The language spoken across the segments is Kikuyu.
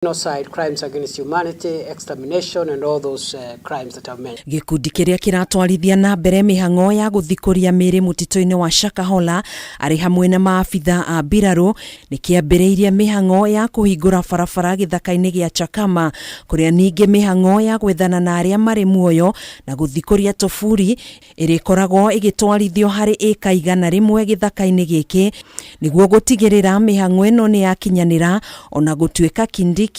Genocide, crimes against humanity, extermination, and all those crimes that I've mentioned. Gĩkundi kĩrĩa kĩratwarithia na mbere mĩhang'o ya gũthikũria mĩĩrĩ mũtitũ-inĩ wa Shakahola arĩ hamwe na maabitha a mbirarũ nĩ kĩambĩrĩirie mĩhang'o ya kũhingũra barabara gĩthaka-inĩ gĩa Chakama, kũrĩa ningĩ mĩhang'o ya gwethana na arĩa marĩ muoyo na gũthikũria tũburi ĩrĩkoragwo ĩgĩtwarithio harĩ ĩka 100 gĩthaka-inĩ gĩkĩ nĩguo gũtigĩrĩra mĩhang'o ĩno nĩ yakinyanĩra, ona gũtuĩka Kindiki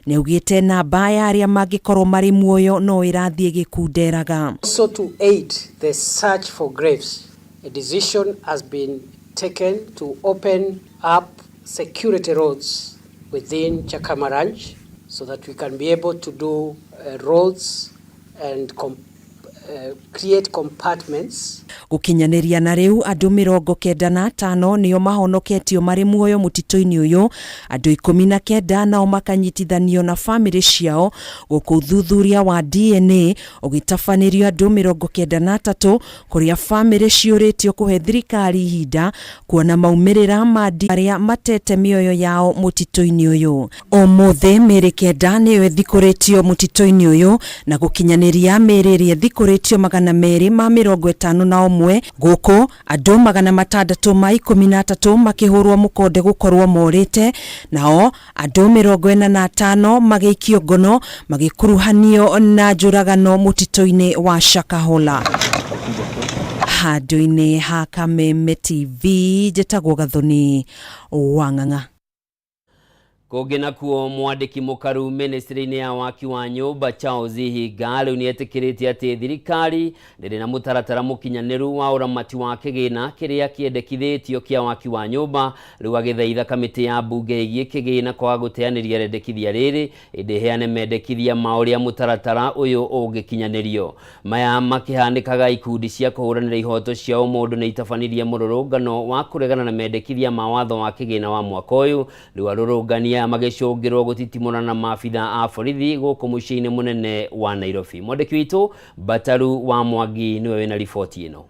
nĩ augĩte namba ya arĩa mangĩkorwo marĩ muoyo no ĩrathiĩ ĩgĩkunderaga. Also, to aid the search for graves, a decision has been taken to open up security roads within Chakama Ranch so that we can be able to do roads and create compartments. Gũkinyanĩria na rĩu, andũ 95 nĩo mahonoketio marĩ muoyo mũtitũ-inĩ ũyũ, andũ 19 nao makanyitithanio na bamĩrĩ ciao, gũkũ ũthuthuria wa DNA ũgĩtabanĩrio andũ 93, kũrĩa bamĩrĩ ciũrĩtio kũhe thirikari ihinda kuona maumĩrĩra ma arĩa matete mĩoyo yao mũtitũ-inĩ ũyũ. Ũmũthĩ mĩĩrĩ 9 nĩyo ĩthikũrĩtio mũtitũ-inĩ ũyũ, na gũkinyanĩria mĩĩrĩ ĩrĩa ĩthikũrĩtio 251, gũkũ andũ 613 makĩhũrwo mũkonde gũkorwo morĩte, nao andũ 45 magĩikio ngono magĩkuruhanio na njũragano mũtitũ-inĩ wa Shakahola. Handũ-inĩ ha Kameme TV, njĩtagwo Gathoni Wang'ang'a. Kũngĩ nakuo, mwandĩki mũkaru ministry-inĩ ya waki wa nyũmba Charles Hinga rĩu nĩ etĩkĩrĩte atĩ thirikari ndĩrĩ na mũtaratara mũkinyanĩru wa ũramati wa kĩgĩna kĩrĩa kĩendekithĩtio kĩa waki wa nyũmba. Rĩu agĩthaitha kamĩtĩ ya mbunge ĩgiĩ kĩgĩna kwaga gũteanĩria rĩendekithia rĩrĩ, ĩndĩ ĩheane mendekithia ma ũrĩa mũtaratara ũyũ ũngĩkinyanĩrio. Maya makĩhanĩkaga, ikundi cia kũhũranĩra ihoto cia ũmũndũ nĩ itabanirie mũrũrũngano wa kũregana na mendekithia ma watho wa kĩgĩna wa mwaka ũyũ. Rĩu arũrũngani aya magĩcũngĩrwo gũtitimũrana na maabitha a borithi gũkũ mũciĩ-inĩ mũnene wa Nairobi. Mwandĩki witũ Bataru wa Mwangi nĩwe wĩna riboti ĩno.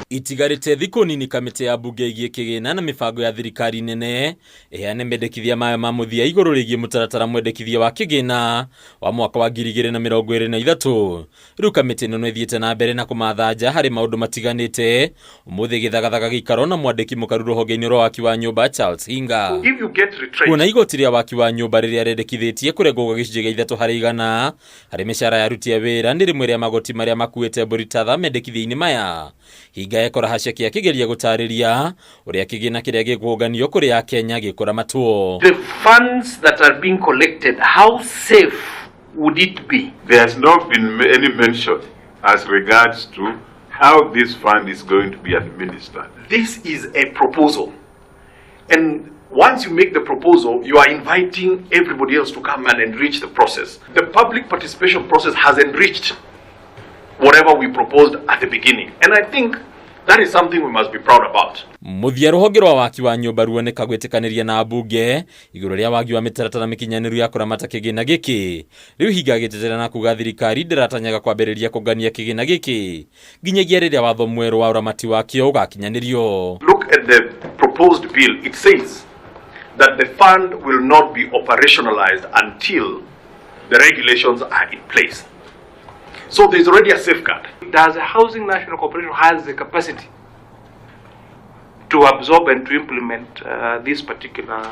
Itigarĩte thikũ nini kamĩtĩ ya mbunge ĩgiĩ kĩgĩna na mĩbango ya thirikari nene ĩheane mendekithia mayo ma mũthia igũrũ rĩgiĩ mũtaratara mwendekithia wa kĩgĩna wa mwaka wa 2023. Rĩu kamĩtĩ ĩno no ĩthiĩte na mbere na kũmatha nja harĩ maũndũ matiganĩte. Ũmũthĩ gĩthagathaga gĩikaro na mwandĩki mũkaru rũhonge-inĩ rwa waki wa nyũmba Charles Hinga If you get retrenched, kuona igoti rĩa waki wa nyũmba rĩrĩa rĩendekithĩtie kũrengwo gwa 3% harĩ mĩcara ya aruti a wĩra nĩ rĩmwe rĩa magoti marĩa makuĩte mbũri tatha mendekithia-inĩ maya. Hinga ekora haceke akĩgeria gũtarĩria ũrĩa kĩgĩna kĩrĩa gĩkũnganio kũrĩ Akenya gĩkũramatwo. The funds that are being collected, how safe would it be? There has not been any mention as regards to how this fund is going to be administered. This is a proposal. And once you make the proposal, you are inviting everybody else to come and enrich the process. The public participation process has enriched whatever we proposed at the beginning. And I think that is something we must be proud about. Mũthia rũhonge rwa waki wa nyũmba ruoneka gwĩtĩkanĩria na mbunge igũrũ rĩa wagi wa mĩtaratara mĩkinyanĩru ya kũramata kĩgĩna gĩkĩ. Rĩu Hinga agĩtetera na kuga thirikari ndĩratanyaga kwambĩrĩria kũngania kĩgĩna gĩkĩ nginyagia rĩrĩa watho mwerũ wa ũramati wakĩo ũgakinyanĩrio. Look at the proposed bill. It says that the fund will not be operationalized until the regulations are in place. So there's already a safeguard. Does the Housing National Corporation has the capacity to absorb and to implement this particular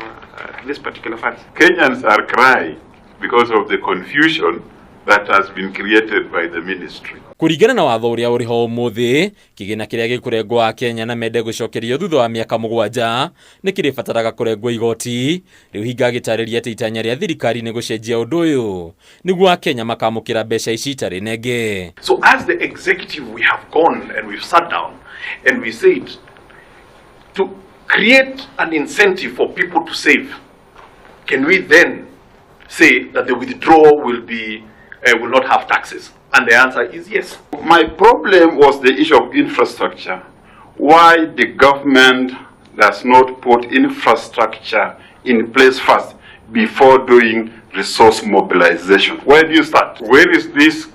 funds? Kenyans are crying because of the confusion that has been created by the ministry. Kũringana na watho ũrĩa ũrĩ ho ũmũthĩ, kĩgĩna kĩrĩa gĩkũrengwo Akenya na mende gũcokerio thutha wa mĩaka 7 nĩ kĩrĩbataraga kũrengwo igoti. Rĩu Hinga agĩtarĩria atĩ itanya rĩa thirikari nĩ gũcenjia ũndũ ũyũ nĩguo Akenya makamũkĩra mbeca ici itarĩ nenge. So as the executive, we have gone and we've sat down and we said to create an incentive for people to save, can we then say that the withdrawal will not have taxes? And the answer is yes. My problem was the issue of infrastructure. Why the government does not put infrastructure in place first before doing resource mobilization? Where do you start? Where is this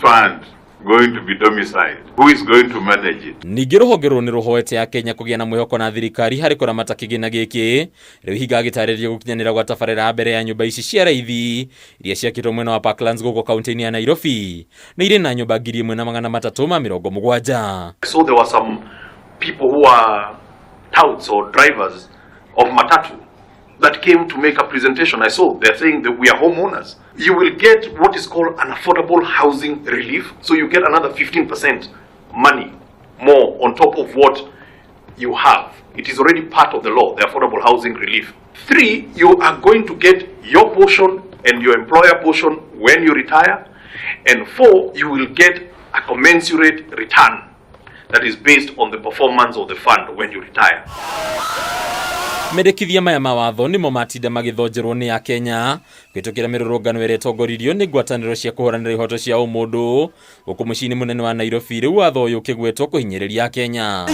fund going to be domiciled? Who is going to manage it? Ningĩ rũhonge rũrũ nĩ rũhoete Akenya kũgĩa na mwĩhoko na thirikari harĩ kũramata kĩgĩna gĩkĩ. Rĩu Hinga agĩtarĩria gũkinyanĩra gwa tabarĩra ya mbere ya nyũmba ici cia raithi iria ciakĩtwo mwena wa Parklands gũkũ kaunti-inĩ ya Nairobi nĩ irĩ na nyũmba 1370. So there were some people who are touts or drivers of matatu that came to make a presentation. I saw they're saying that we are homeowners. You will get what is called an affordable housing relief. So you get another 15% money more on top of what you have. It is already part of the law, the affordable housing relief. 3, you are going to get your portion and your employer portion when you retire. And 4, you will get a commensurate return that is based on the performance of the fund when you retire. Mendekithia maya ma watho nĩmo matinda magĩthonjerwo nĩ Akenya kũhĩtũkĩra mĩrũrũngano ĩrĩa ĩtongoririo nĩ ngwatanĩro cia kũhũranĩra ihoto cia ũmũndũ gũkũ mũciĩ-inĩ mũnene wa Nairobi. Rĩu watho ũyũ ũkĩgwetwo kũhinyĩrĩria Akenya.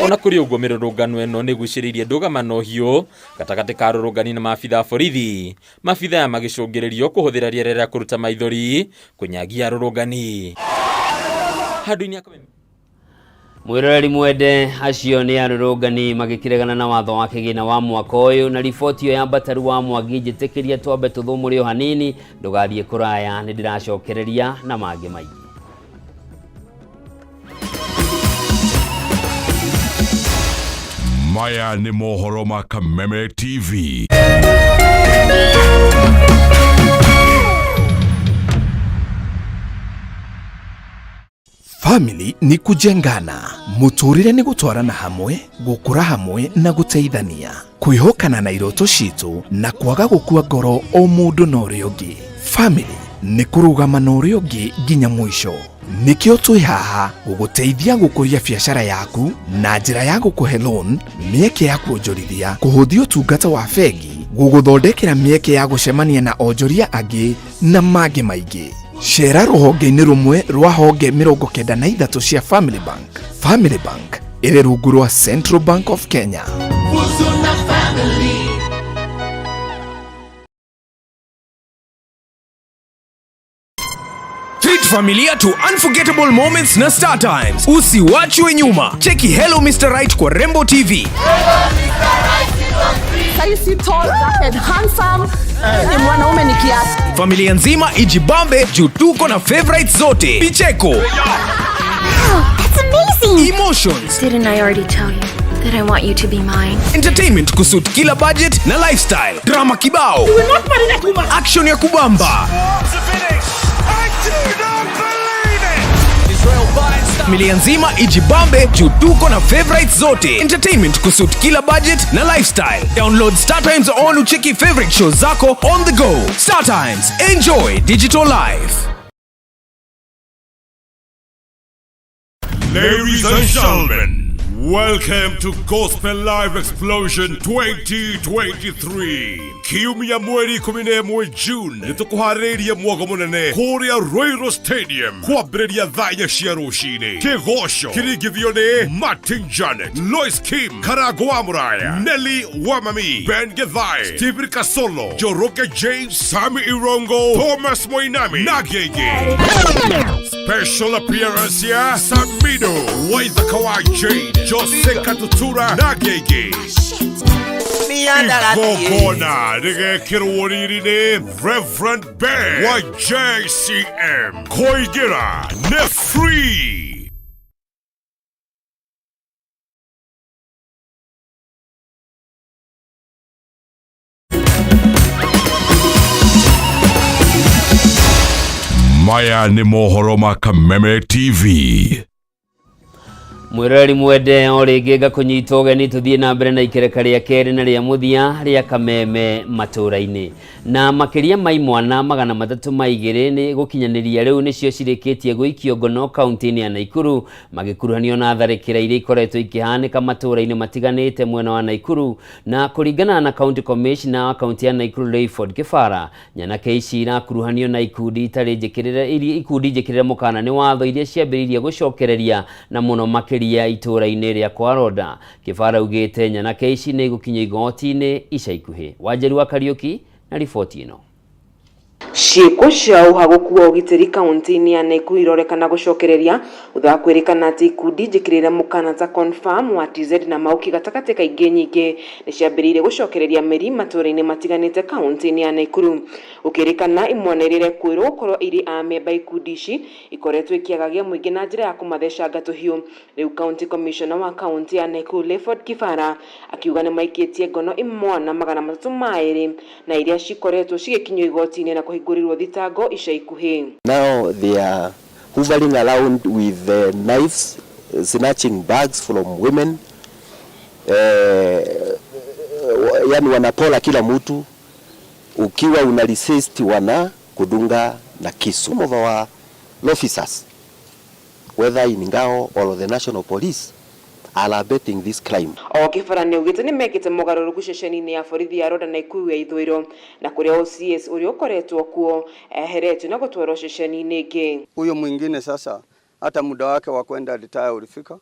Ona kũrĩ ũguo mĩrũrũngano ĩno nĩ ĩgucĩrĩirie ndũgamano hiũ gatagatĩ ka arũrũngani na maabitha a borithi, maabitha aya magĩcũngĩrĩrio kũhũthĩra rĩera rĩa kũruta maithori kũnyagia arũrũngani. Handũ-inĩ Mwiroreri mwende, acio nĩ arũrũngani magĩkĩregana na watho wa kĩgĩna wa mwaka ũyũ na riboti ĩyo ya Mbataru wa Mwangi. Njĩtĩkĩria twambe tũthũmũre o hanini, ndũgathiĩ kũraya, nĩ ndĩracokereria na mangĩ maingĩ. Maya nĩ mohoro ma Kameme TV. Family ni kujengana, muturire ni gutwarana hamwe, gukura hamwe na guteithania, kwihokana na iroto citu na kwaga gukua ngoro o mundu na uria ungi. Family ni kurugama na uria ungi nginya mwisho. Nikio twi haha guguteithia gukuria biacara yaku na njira ya gukuhe loan, mieke ya kuonjorithia, kuhuthia utungata wa bengi, guguthondekera mieke ya gucemania na onjoria angi na mangi maingi. Cera rũhonge-inĩ rũmwe rwa honge 93 cia Family Bank. Family Bank ĩrĩ rungu rwa Central Bank of Kenya. Treat familia to unforgettable moments na Star Times. Usiwachwe nyuma. Cheki Hello Mr. Right kwa Rembo TV. Saisi tall, dark and handsome. Ni mwanaume ni kiasi. Familia nzima ijibambe juu tuko na favorites zote. Picheko. Wow, that's amazing. Emotions. Didn't I already tell you that I want you to be mine? Entertainment kusuit kila budget na lifestyle. Drama kibao. You will not marry that woman. Action ya kubamba. Familia nzima ijibambe juu tuko na favorites zote. Entertainment kusuit kila budget na lifestyle. Download Star Times on ucheki favorite shows zako on the go. Star Times, enjoy digital life. Ladies and gentlemen, welcome to Gospel Live Explosion 2023. Kiumia mweri 11 June nĩtũkũharĩrĩirie mwago mũnene kũrĩa Ruiru Stadium kwambĩrĩria thaa inya cia rũcinĩ. Kĩgoco kĩringithio nĩ Martin Janet, Lois Kim, Karango wa Mũraya, Nelly Wamami, Ben Githai, Stephen Kasolo, Njoroge James, Sami Irongo, Thomas Moinami na Gege. Special appearance ya Samido, Waithaka wa Jane, Jose Katutura na Gege. Igongona rĩgekĩrwo riri nĩ Reverend Ben wa JCM. Kũingĩra nĩ free. Maya nĩ mohoro ma Kameme TV. Mwiroreri mwende, o rĩngĩ ngakũnyita ũgeni tũthiĩ na mbere na ikereka rĩa kerĩ na rĩa mũthia rĩa Kameme matũũra-inĩ. Na makĩria ma imwana 302 nĩ gũkinyanĩria rĩu nĩcio cirĩkĩtie gũikio ngono kaunti-inĩ ya Naikuru, magĩkuruhanio na tharĩkĩra iria ikoretwo ikĩhanĩka matũũra-inĩ matiganĩte mwena wa Naikuru. Na kũringana na County Commissioner wa kaunti ya Naikuru Rayford Kĩbara, nyanake ici irakuruhanio na ikundi itarĩ njĩkĩrĩre, ikundi njĩkĩrĩre mũkana nĩ watho iria ciambĩrĩirie gũcokereria na mũno makĩria itũũra-inĩ rĩa Kwaronda. Kĩbara augĩte nyanake ici nĩ igũkinyio igoti-inĩ ica ikuhĩ. Wanjeri wa Kariũki na riboti ĩno. Ciĩko cia ũhagũku wa ũgitĩri kaunti-inĩ ya Nakuru irorekana gũcokereria thutha wa kwĩrĩkana atĩ ikundi njĩkĩrĩre mũkana ta Confirm wa TZ na Mauki gatagatĩ ka ingĩ nyingĩ nĩciambĩrĩirie gũcokereria mĩri matũũra-inĩ matiganĩte kaunti-inĩ ya Nakuru. Gũkĩrĩkana imwana iria irekũĩrwo gũkorwo irĩ amemba ikundi ici ikoretwo ikĩagagia mũingĩ na njĩra ya kũmathecanga tũhiũ. Rĩu County Commissioner wa kaunti ya Nakuru Leopold Kibara akiuga nĩmaikĩtie ngono imwana 302 na iria cikoretwo cigĩkinyio igoti-inĩ na kũhingũrĩrwo thitango ica ikuhĩ. Now they are hovering around with knives, snatching bags from women. Yani wanapola kila mtu, ukiwa una resist wana kudunga na kisu. Some of our officers, whether in Ngao or the national police, are abetting this crime. O Kibara nĩaugĩte nĩmekĩte mogarũrũku ceceni-inĩ ya borithi ya Rhonda Nakuru ya ithũĩro na kũrĩa OCS ũrĩa ũkoretwo kuo eheretio na gũtwarwo ceceni-inĩ ĩngĩ. Huyo mwingine sasa hata muda wake wa kwenda retire ulifika,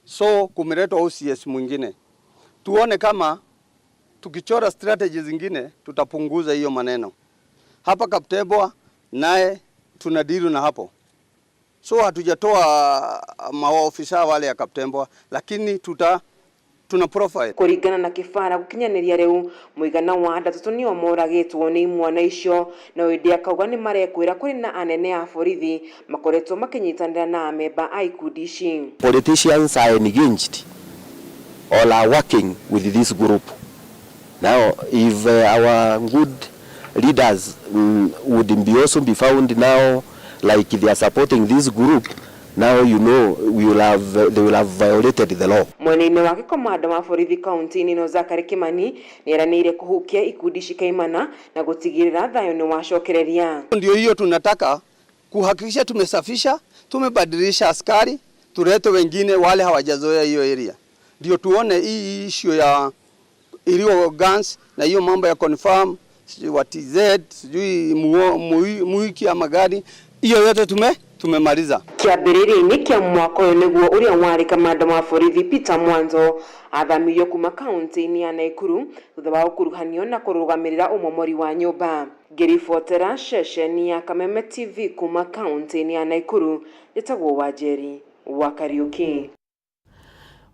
so kumeletwa OCS mwingine, tuone kama tukichora strategy zingine tutapunguza hiyo maneno. Hapa Kaptembwa naye tunadiru na hapo, so hatujatoa maofisa wale ya Kaptembwa, lakini tuna profile. Kũringana na Kibara gũkinyanĩria rĩu mũigana wa andũ atatũ nĩo moragĩtwo nĩ imwana icio, no ĩndĩ akauga nĩmarekwĩra kũrĩ na anene a borithi makoretwo makĩnyitanĩra na amemba a ikundi ici. Politicians are engaged or are working with this group. Now, if our good leaders would be also be found now like they are supporting this group, now you know we will have, they will have violated the law. Mwena-inĩ wake komanda wa borithi kaunti-inĩ ĩno Zachary Kimani nĩeranĩire kũhukia ikundi ici kaimana na gũtigĩrĩra thayũ nĩ wacokereria. Ndio hiyo tunataka kuhakikisha tumesafisha, tumebadilisha askari, tulete wengine wale hawajazoea hiyo area, ndio tuone hii issue ya illegal guns na hiyo mambo ya confirm sijui wa TZ sijui muiki ama gani, hiyo yote tumemaliza. Kĩambĩrĩria-inĩ kĩa mwaka ũyũ nĩguo ũrĩa warĩ kamanda wa borithi Peter Mwanzo athamirio kuma kaunti-inĩ ya Nakuru thutha wa gũkuruhanio na kũrũgamĩrĩra ũmomori wa nyũmba. Ngĩribotera ceceni ya Kameme TV kuma kaunti-inĩ ya Nakuru, njĩtagwo Wanjeri wa Kariuki.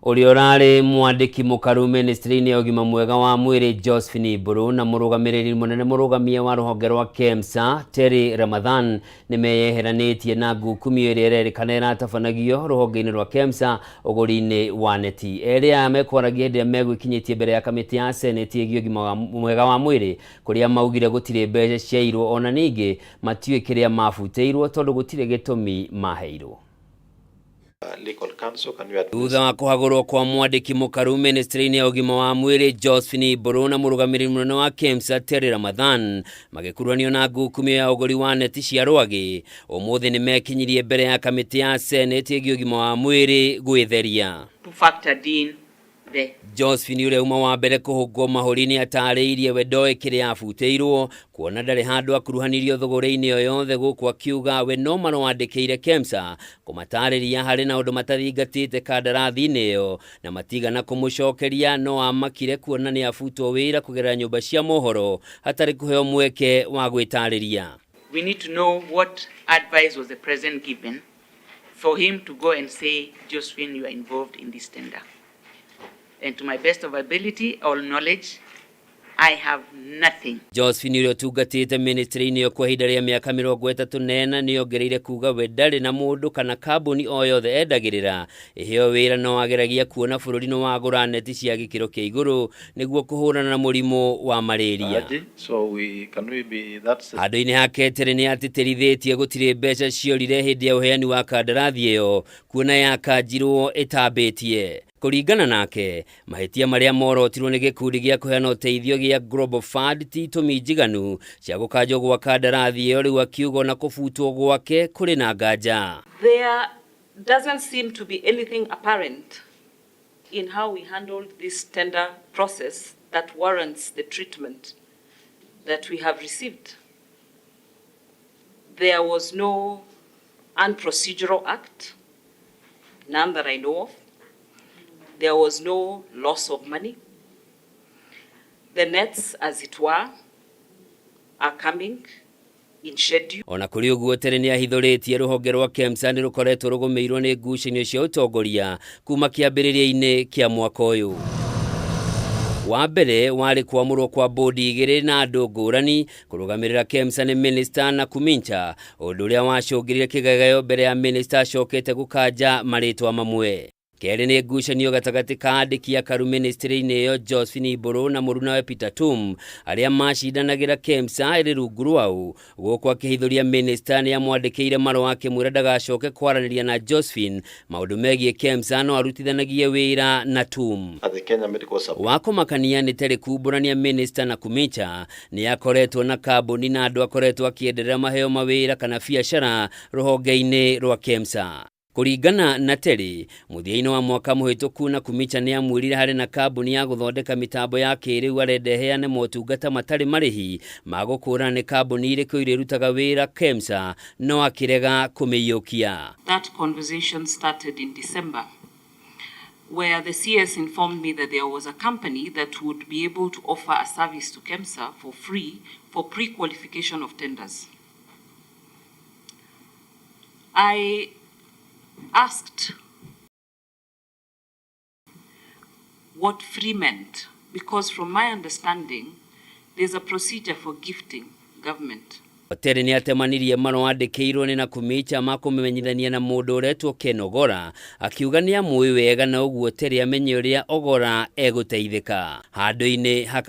Ũrĩa ũrarĩ mwandĩki mũkaru ministry-inĩ ya ũgima mwega wa mwĩrĩ Josephine Mburu na mũrũgamĩrĩri mũnene mũrũgamia wa rũhonge rwa KEMSA Terry Ramadhan nĩmeyeheranĩtie na ngukumio ĩrĩa ĩrerĩkana ĩratabanagio rũhonge-inĩ rwa KEMSA ũgũri-inĩ wa neti. Erĩ aya mekwaragia hĩndĩ ĩrĩa megwĩkinyĩtie mbere ya kamĩtĩ ya Senate ĩgiĩ ũgima mwega wa mwĩrĩ kũrĩa maugire gũtirĩ mbeca ciairwo ona ningĩ matiũĩ kĩrĩa mabutĩirwo tondũ gũtirĩ gĩtũmi maheirwo. Thutha wa kũhagũrwo kwa mwandĩki mũkaru ministry-inĩ ya ũgima wa mwĩrĩ Josephine Mburu na mũrũgamĩrĩri mũnene wa KEMSA Terry Ramadhan magĩkuruhanio na ngukumio ya ũgũri wa neti cia rwagĩ, ũmũthĩ nĩmekinyirie mbere ya kamĩtĩ ya Senate ĩgiĩ ũgima wa mwĩrĩ gwĩtheria. Josephine ũrĩa uma wa mbere kũhũngwo mahũri nĩ atarĩirie we ndoĩ kĩrĩa abutĩirwo kuona ndarĩ handũ akuruhanirio thũgũrĩ-inĩ o yothe gũkũ akiuga we no marwandĩkĩire KEMSA kũmatarĩria harĩ na ũndũ matathingatĩte kandarathi-inĩ ĩyo na matigana kũmũcokeria no amakire kuona nĩ abutwo wĩra kũgerera nyũmba cia mohoro hatarĩ kũheo mweke wa gwĩtarĩria. We need to know what advice was the president given for him to go and say, Josephine, you are involved in this tender. And to my best of ability or knowledge, I have nothing. Josephine ũrĩa ũtungatĩte ministry-inĩ ĩyo kwa ihinda rĩa mĩaka 34 nĩongereire kuga we ndarĩ na mũndũ kana kambuni o yothe endagĩrĩra ĩheo wĩra no ageragia kuona bũrũri nĩ wagũra neti cia gĩkĩro kĩa igũrũ nĩguo kũhũrana na mũrimũ wa malaria. Handũ-inĩ hake Terry nĩ atĩtĩrithĩtie gũtirĩ mbeca ciorire hĩndĩ ya ũheani wa kandarathi ĩyo kuona yakanjirwo ĩtambĩtie. Kũringana nake mahĩtia marĩa morotirwo nĩ gĩkundi gĩa kũheana ũteithio gĩa Global Fund ti itũmi njiganu cia gũkanjwo gwa kandarathi ĩyo rĩu akiuga ona kũbutwo gwake kũrĩ na nganja. There doesn't seem to be anything apparent in how we handled this tender process that warrants the treatment that we have received. There was no unprocedural act, none that I know of. There was no loss of money. The nets, as it were, are coming. in schedule. Ona kũrĩ ũguo Terĩ nĩ ahithũrĩtie rũhonge rwa KEMSA nĩ rũkoretwo rũgũmĩirwo nĩ ngucanio cia ũtongoria kuma kĩambĩrĩria-inĩ kĩa mwaka ũyũ. Wa mbere warĩ kwamũrwo kwa bodi igĩrĩ na andũ ngũrani kũrũgamĩrĩra KEMSA nĩ Minister Nakhumicha, ũndũ ũrĩa wacũngĩrire kĩgegeyo mbere ya Minister acokete gũkanja marĩtwa mamwe. Kerĩ nĩ ngucanio gatagatĩ ka andĩki akaru ministry-inĩ ĩyo Josephine Mbũrũ na mũrunawe Peter Tum arĩa macindanagĩra KEMSA ĩrĩ rungu rwao. Gũkũ akĩhithũria minister nĩ amwandĩkĩire marũa akĩmwĩra ndagacoke kwaranĩria na Josephine maũndũ megiĩ KEMSA no arutithanagie wĩra na Tum. At the Kenya Medical Supply. Wa kũmakania nĩ Terĩ kumbũrania minister Nakhumicha nĩ akoretwo na kambuni na andũ akoretwo akĩenderera maheo mawĩra kana biacara rũhonge-inĩ rwa KEMSA. Kũringana na Terĩ, mũthia-inĩ wa mwaka mũhĩtũku Nakhumicha nĩ amwĩrire harĩ na kambuni ya gũthondeka mĩtambo ya kĩrĩu arenda ĩheane motungata matarĩ marĩhi ma gũkũũrana nĩ kambuni irĩkũ irĩrutaga wĩra KEMSA no akĩrega kũmĩiyũkia. That conversation started in December, where the CS informed me that there was a company that would be able to offer a service to KEMSA for free for pre-qualification of tenders. I asked what free meant, because from my understanding, there's a procedure for gifting government. Terĩ nĩ atemanirie marũa andĩkĩirwo nĩ Nakhumicha ma kũmũmenyithania na mũndũ ũretwo Ken Ogora akiuga nĩ amũĩ wega na ũguo Terĩ amenye ũrĩa Ogora egũteithĩka handũ-inĩ ha.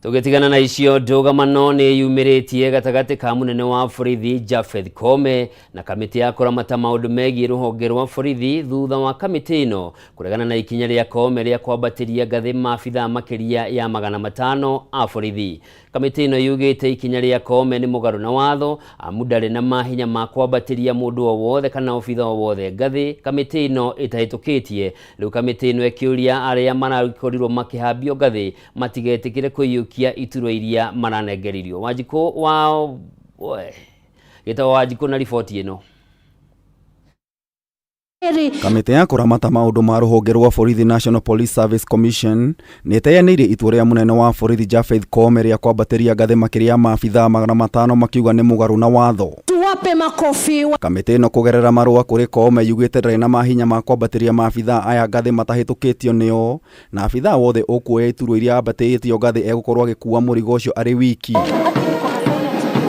Tũgĩtigana na icio, ndũgamano nĩ yumĩrĩtie gatagatĩ ka mũnene wa borithi Japheth Koome na kamĩtĩ ya kũramata maũndũ megiĩ rũhonge rwa borithi thutha wa kamĩtĩ ĩno kũregana na ikinya rĩa Koome rĩa kwambatĩria ngathĩ maabithaa makĩria ya 500 a borithi. Kamĩtĩ ĩno yugĩte ikinya rĩa Koome nĩ mũgarũ na watho amu ndarĩ na mahinya ma kwambatĩria mũndũ o wothe kana obitha o wothe ngathĩ kamĩtĩ ĩno ĩtahĩtũkĩtie. Rĩu kamĩtĩ ĩno ĩkĩũria arĩa marakorirwo makĩhambio ngathĩ matigetĩkĩre kũiyũkia iturwa iria maranengeririo. Wanjikũ wa gĩtagwo Wanjikũ na riboti ĩno. Kamĩtĩ ya kũramata maũndũ ma rũhonge rwa borithi National Police Service Commission nĩ ĩteanĩirie itua rĩa mũnene wa borithi Japheth Koome rĩa kwambatĩria ngathĩ makĩria ya maabithaa 500 makiuga nĩ mũgarũ na watho. Tuwape makofi. Kamĩtĩ ĩno kũgerera marũa kũrĩ Koome yugĩte ndarĩ na mahinya ma kwambatĩria maabithaa aya ngathĩ matahĩtũkĩtio nĩo, na abithaa wothe ũkuoya iturwa iria ambatĩrĩtio ngathĩ egũkorwo agĩkua mũrigo ũcio arĩ wiki.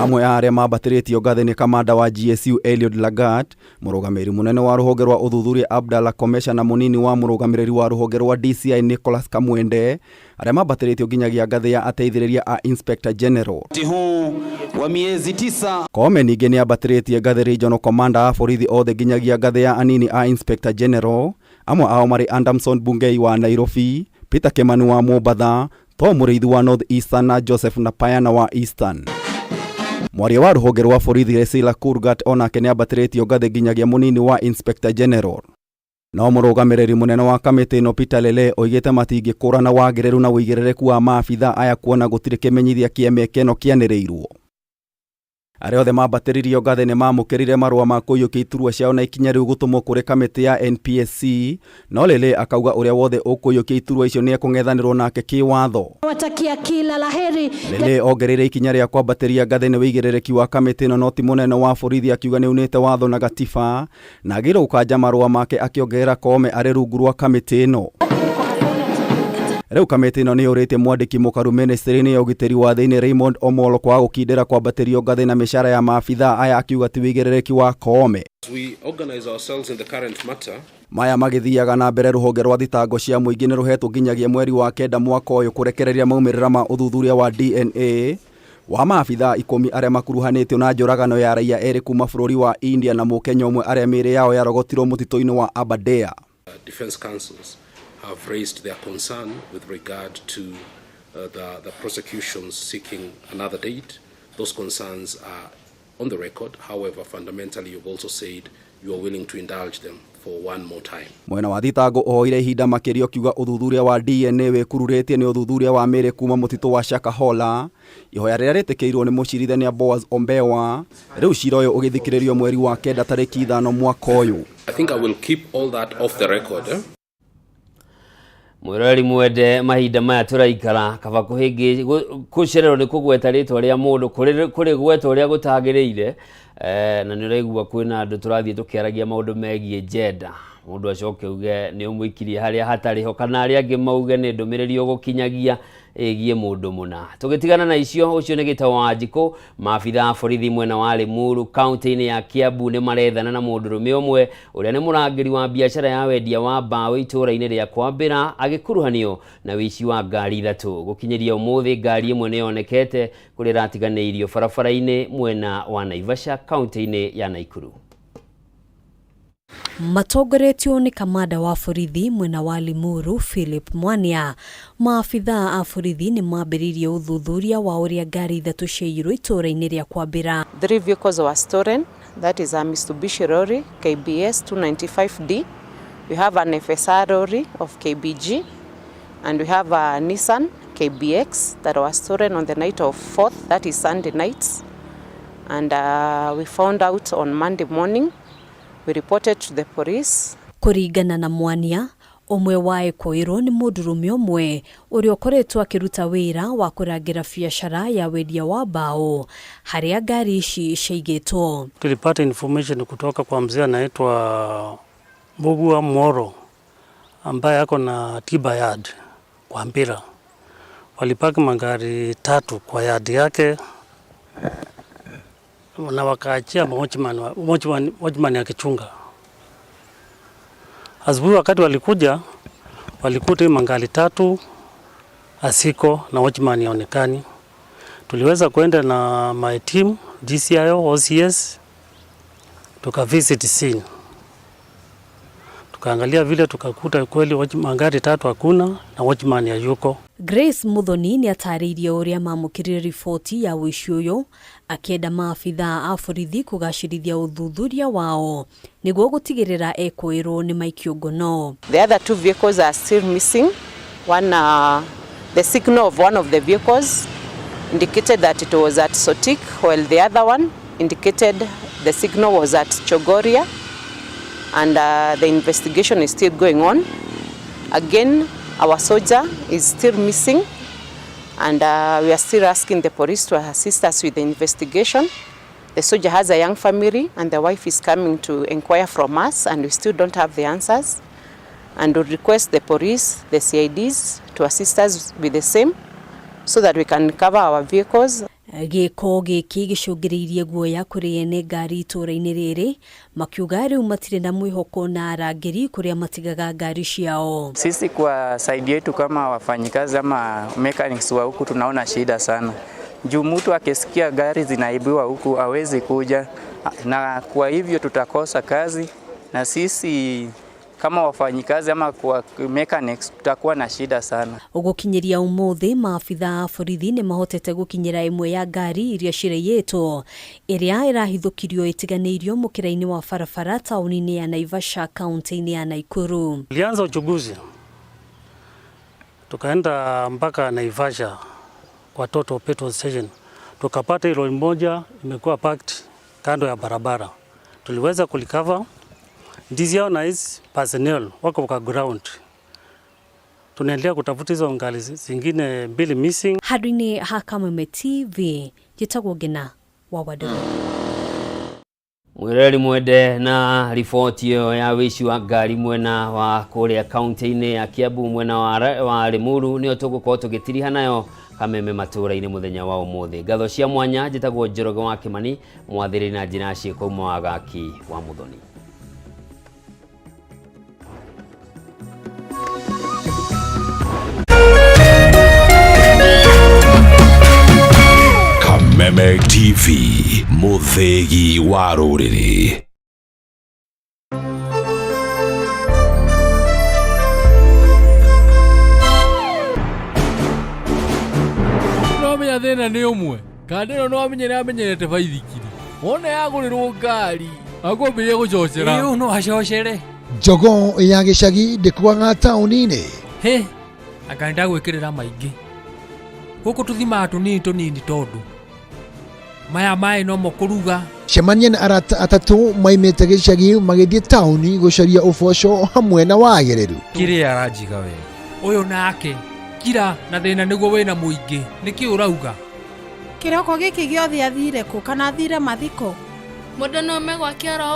Amwe a arĩa mambatĩrĩtio ngathĩ nĩ kamanda wa GSU Eliud Lagat, mũrũgamĩrĩri mũnene wa rũhonge rwa ũthuthuria Abdallah Komesha na mũnini wa mũrũgamĩrĩri wa rũhonge rwa DCI Nicholas Kamwende, arĩa mambatĩrĩtio nginyagia ngathĩ ya ateithĩrĩria a Inspector General. Huu wa miezi 9. Koome ningĩ nĩ ambatĩrĩtie ngathĩ Regional Commander a borithi othe nginyagia ngathĩ ya anini a Inspector General, amwe ao marĩ Adamson Bungei wa Nairobi, Peter Kimani wa Mombatha, Tom Mũrĩithi wa North Eastern na Joseph Napayana wa Eastern. Mwaria wa rũhonge rwa borithi Resila Kurgat onake nĩ ambatĩrĩtio ngathĩ nginyagia mũnini wa Inspector General. No mũrũgamĩrĩri mũnene wa kamĩtĩ ĩno Peter Lele oigĩte matingĩkũrana wagĩrĩru na ũigĩrĩrĩku wa maabithaa aya kuona gũtirĩ kĩmenyithia kĩa mĩeke ĩno kĩanĩrĩirwo. Arĩa othe mambatĩririo ngathĩ nĩ mamũkĩrire marũa ma kũiyũkia iturwa ciao na ikinya rĩu gũtũmwo kũrĩ kamĩtĩ ya NPSC, no Lele akauga ũrĩa wothe ũkũiyũkia iturwa icio nĩ ekũng'ethanĩrwo nake kĩwatho. Watakia kila laheri. Lele ongereire ikinya rĩa kwambatĩria ngathĩ nĩ ũigĩrĩrĩki wa kamĩtĩ ĩno no ti mũnene wa borithi akiuga nĩ unĩte watho na gatiba na agĩrĩirwo gũkanja marũa make akĩongerera Koome arĩ rungu rwa kamĩtĩ ĩno. Rĩu kamĩtĩ ĩno nĩ yũrĩtie mwandĩki mũkaru ministry-inĩ ya ũgitĩri wa thĩinĩ Raymond Omolo kwaga gũkindĩra kwambatĩrio ngathĩ na mĩcara ya maabithaa aya akiuga ti ũigĩrĩrĩki wa Koome. We organize ourselves in the current matter. Maya magĩthiaga na mbere rũhonge rwa thitango cia mũingĩ nĩ rũhetwo nginyagia mweri wa 9 mwaka ũyũ kũrekereria maumĩrĩra ma ũthuthuria wa DNA wa maabithaa 10 arĩa makuruhanĩtio na njũragano ya raia erĩ kuma bũrũri wa India na mũkenya ũmwe arĩa mĩĩrĩ yao yarogotirwo mũtitũ-inĩ wa Aberdare. Defense counsels have raised their concern with regard to the prosecutions seeking another date. Those concerns are on the record. However, fundamentally, you've also said you are willing to indulge them for one more time. Mwena wa thitango ũhoire ihinda makĩria ũkiuga ũthuthuria wa DNA wĩkururĩtie nĩ ũthuthuria wa mĩĩrĩ kuma mũtitũ wa Shakahola. Ihoya rĩrĩa rĩtĩkĩirwo nĩ mũcirithania Boaz Ombewa. Rĩu cira ũyũ ũgĩthikĩrĩrio mweri wa 9 tarĩki 5 mwaka ũyũ. I think I will keep all that off the record. Mwĩroreri mwende, mahinda maya tũraikara kaba kũcererwo nĩ kũgweta rĩtwa rĩa mũndũ kũrĩgweta ũrĩa gũtagĩrĩire, na nĩ ũraigua kwĩna andũ tũrathiĩ tũkĩaragia maũndũ megiĩ gender, mũndũ acoke uge nĩ ũmũikirie harĩa hatarĩ ho, kana arĩa angĩ mauge nĩ ndũmĩrĩri ũgũkinyagia ĩgiĩ mũndũ mũna. Tũgĩtigana na icio, ũcio nĩ Gĩtaũ wa Njikũ. Maabitha a borithi mwena wa Limuru kaunti-inĩ ya Kiambu nĩ marethana na mũndũrũme ũmwe ũrĩa nĩ mũrangĩri wa biacara ya wendia wa mbaũ itũũra-inĩ rĩa Kwambĩra agĩkuruhanio na ũici wa ngari ithatũ. Gũkinyĩria ũmũthĩ ngari ĩmwe nĩ yonekete kũrĩa ĩratiganĩirio barabara-inĩ mwena wa Naivasha kaunti-inĩ ya Naikuru. Matongoretio nĩ kamanda wa borithi mwena wa Limuru Philip Mwania, maabithaa a borithi nĩ mambĩrĩirie ũthuthuria wa ũrĩa ngari ithatũ ciaiyirwo itũũra-inĩ rĩa Kwambĩra. Three vehicles were stolen, that is a Mitsubishi lorry KBS 295D, we have an FSR lorry of KBG, and we have a Nissan KBX that was stolen on the night of 4th, that is Sunday night, and we found out on Monday morning. We reported to the police. Kũringana na Mwania, ũmwe wa ekũĩrwo nĩ mũndũrũme ũmwe ũrĩa ũkoretwo akĩruta wĩra wa kũrangĩra biacara ya wendia wa mbaũ harĩa ngari ici ciaigĩtwo. Tulipata information kutoka kwa mzee anaitwa Mbugua Moro ambaye ako na tiba yard kwa Mpira. Walipaki magari tatu kwa yard yake na wakaachia watchman akichunga. Asubuhi wakati walikuja walikuta hii magari tatu asiko na watchman haonekani. Tuliweza kwenda na my team DCIO OCS tuka visit scene. Tukaangalia vile tukakuta kweli magari tatu hakuna na watchman hayuko. Grace Muthoni nĩ atarĩirie ũrĩa mamũkĩrire riboti ya ũici ũyũ akĩenda maabithaa a borithi kũgacĩrithia ũthuthuria wao nĩguo gũtigĩrĩra ekũĩrwo nĩ maikio ngono. The other two vehicles are still missing. One, the signal of one of the vehicles indicated that it was at Sotik, while the other one indicated the signal was at Chogoria, and the investigation is still going on. Again, our soldier is still missing, and we are still asking the police to assist us with the investigation. The soldier has a young family, and the wife is coming to inquire from us, and we still don't have the answers. And we request the police, the CIDs, to assist us with the same so that we can cover our vehicles. Gĩko gĩkĩ gĩcũngĩrĩirie guoya kũrĩ ene ngari itũũra-inĩ rĩrĩ makiuga rĩu matirĩ na mwĩhoko na arangĩri kũrĩa matigaga ngari ciao. Sisi kwa side yetu kama wafanyikazi ama mechanics wa huku tunaona shida sana. Juu mtu akisikia gari zinaibiwa huku hawezi kuja, na kwa hivyo tutakosa kazi, na sisi kama wafanyikazi ama kwa mechanics tutakuwa na shida sana. Gũkinyĩria ũmũthĩ maabitha a borithi nĩ mahotete gũkinyĩra ĩmwe ya ngari iria ciraiyĩtwo ĩrĩa ĩrahithũkirio ĩtiganĩirio mũkĩra-inĩ wa barabara taũni-inĩ ya Naivasha kaunti-inĩ ya Nakuru. Tulianza uchunguzi tukaenda mpaka Naivasha kwa Total petrol station, tukapata lori moja imekuwa parked kando ya barabara. Tuliweza kulicover DCIO na his personnel wako kwa ground. Tunaendelea kutafuta hizo ngari zingine mbili missing. Handũ-inĩ ha Kameme TV njĩtagwo Ngina wa Wanderu. Mwĩroreri mwende, na riboti ĩyo ya wĩici wa ngari mwena wa kũrĩa kaunti-inĩ ya Kiambu mwena wa Limuru nĩyo tũgũkorwo tũgĩtiriha nayo Kameme matũũra-inĩ mũthenya wa ũmũthĩ. Ngatho cia mwanya njĩtagwo Njoroge wa Kĩmani, mwathĩrĩri na njĩra ciĩko uma wa Gaki wa Muthoni. Kameme TV, mũthĩgi wa rũrĩrĩ. No menya thĩna nĩ ũmwe kanda ĩno no amenyere amenyerete baithikiri wona yagũrĩrwo ngari akwambĩrĩria gũcocera. Ĩĩ, no acocere. Jogoo ya gĩcagi ndĩkuaga taũni-inĩ. Hĩ, anga nĩndagwĩkĩrĩra maingĩ gũkũ tũthimaga tũnini tũnini tondũ maya maĩ nomo kũruga. Cemania na arata atatũ maimĩte gĩcagi magĩthiĩ taũni gũcaria ũboco hamwe na wagĩrĩru. Kĩrĩa aranjiga we Ũyũ nake kira na thĩna nĩguo wĩna mũingĩ. Nĩkĩ ũrauga? Kĩroko gĩkĩ gĩothe athire kũ kana athire mathiko? Mũndũ no ome gwake oro.